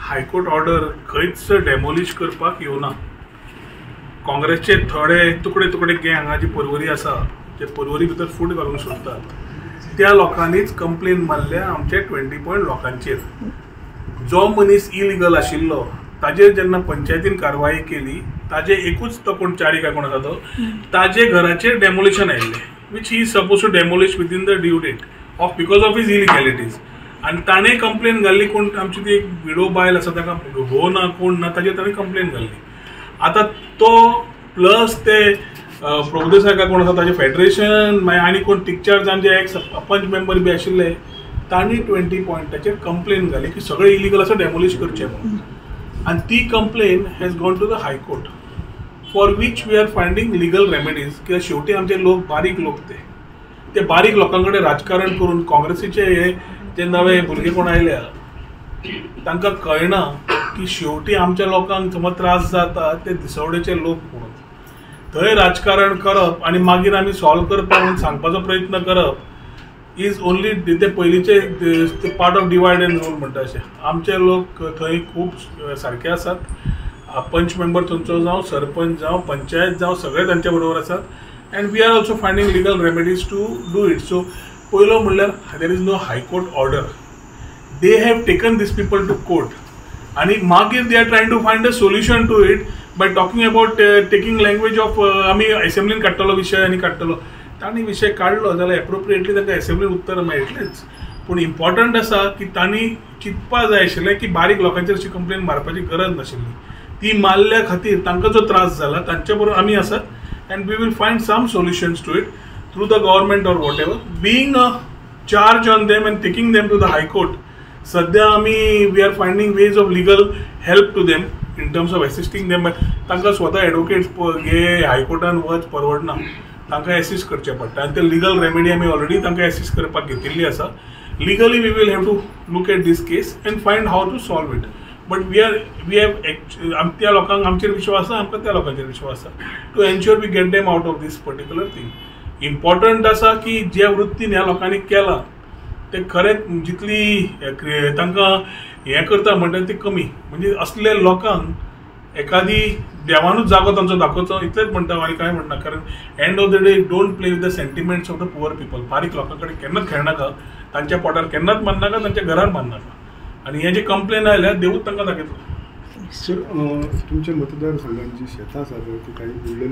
High court order खंयच demolish करपाक येवना. काँग्रेसचे थोडे तुकडे तुकडे गँग हांगा जी पर्वरी आसा ते पर्वरी भितर फूट घालूंक सोदतात त्या लोकांनीच कंप्लेन मारल्या आमचे 20 पॉयंट लोकांचेर. जो मनीस इलिगल आशिल्लो ताजेर जेन्ना पंचायतीन कारवाई केली ताजे एकूच तो कोण चारी काय कोण आसा तो ताजे घराचेर डेमोलिशन आयिल्लें which he suppose to demolish within the due date of because of his illegalities. आनी ताणें कंप्लेन घाल्ली कोण आमची ती एक विडो बायल आसा ताका घोव ना कोण ना ताजेर ताणें कंप्लेन घाल्ली. आतां तो प्लस ते प्रभुदेसाय काय कोण आसा ताजें फेडरेशन मागीर आनी कोण 3-4 जाण जे एक्स पंच मेंबर बी आशिल्ले तांणी 20 पॉयंटाचेर कंप्लेन घाली की सगळें इलिगल आसा डेमोलिश करचें म्हणून. आनी ती complain has gone to the high court for which we are finding legal remedies. कित्याक शेवटी आमचे लोक बारीक लोक ते बारीक लोकां कडेन राजकारण करून काँग्रेसीचे हे जे नवे भुरगे कोण आयल्या तांकां कळना की शेवटी आमच्या लोकांक समज त्रास जाता ते दिसवडेचे लोक म्हणून. थंय राजकारण करप आनी मागीर आमी सॉल्व करपाक म्हणून सांगपाचो प्रयत्न करप is only ते पयलींचे part of divide and rule म्हणटा अशें. आमचे लोक थंय खूब सारके आसात, पंच मेंबर थंयचो जावं सरपंच जावं पंचायत जावं सगळे तांच्या बरोबर आसात and we are also finding legal remedies to do it. So पयलो म्हणल्यार there is no high court order, they have taken this people to court आनी मागीर they are trying to find a solution to it by talking about taking language of आमी एसेंब्लीन काडटलो विशय आनी काडटलो. तांणी विशय काडलो जाल्यार एप्रोप्रिएटली तांकां एसेंब्लीन उत्तर मेळटलेंच. पूण इम्पॉर्टंट आसा की तांणी चिंतपा जाय आशिल्लें की बारीक लोकांचेर अशी कंप्लेन मारपाची गरज नाशिल्ली. ती मारल्या खातीर तांकां जो त्रास जाला तांचे बरोबर आमी आसात and we will find some solutions to it through the government or whatever being a charge on them and taking them to the high court. सद्या आमी we are finding ways of legal help to them in terms of assisting them. तांकां स्वता advocates घे हायकोर्टान वच परवडना, तांकां assist करचें पडटा आनी ते लिगल रेमेडी आमी ऑलरेडी तांकां एसिस्ट करपाक घेतिल्ली आसा. Legally we will have to look at this case and find how to solve it. But we have त्या लोकांक आमचेर विश्वास आसा, आमकां त्या लोकांचेर विश्वास आसा to ensure we get them out of this particular thing. Important आसा की जे वृत्तीन ह्या लोकांनी केलां ते खरेंच जितली तांकां हें करता म्हणटा ती कमी. म्हणजे असले लोकांक एखादी देवानूच जागो तांचो दाखोवचो इतलेंच म्हणटा आनी कांय म्हणना. कारण end of the day don't play with the sentiments of the poor people. बारीक लोकां कडेन केन्नाच खेळनाका, तांच्या पोटार केन्नाच मारनाका, तांच्या घरार मारनाका. आनी हे जे कंप्लेन आयल्या देवूच तांकां दाखयतलो. सर, तुमच्या मतदारसंघात जी शेतां आसा ती काही उरलेली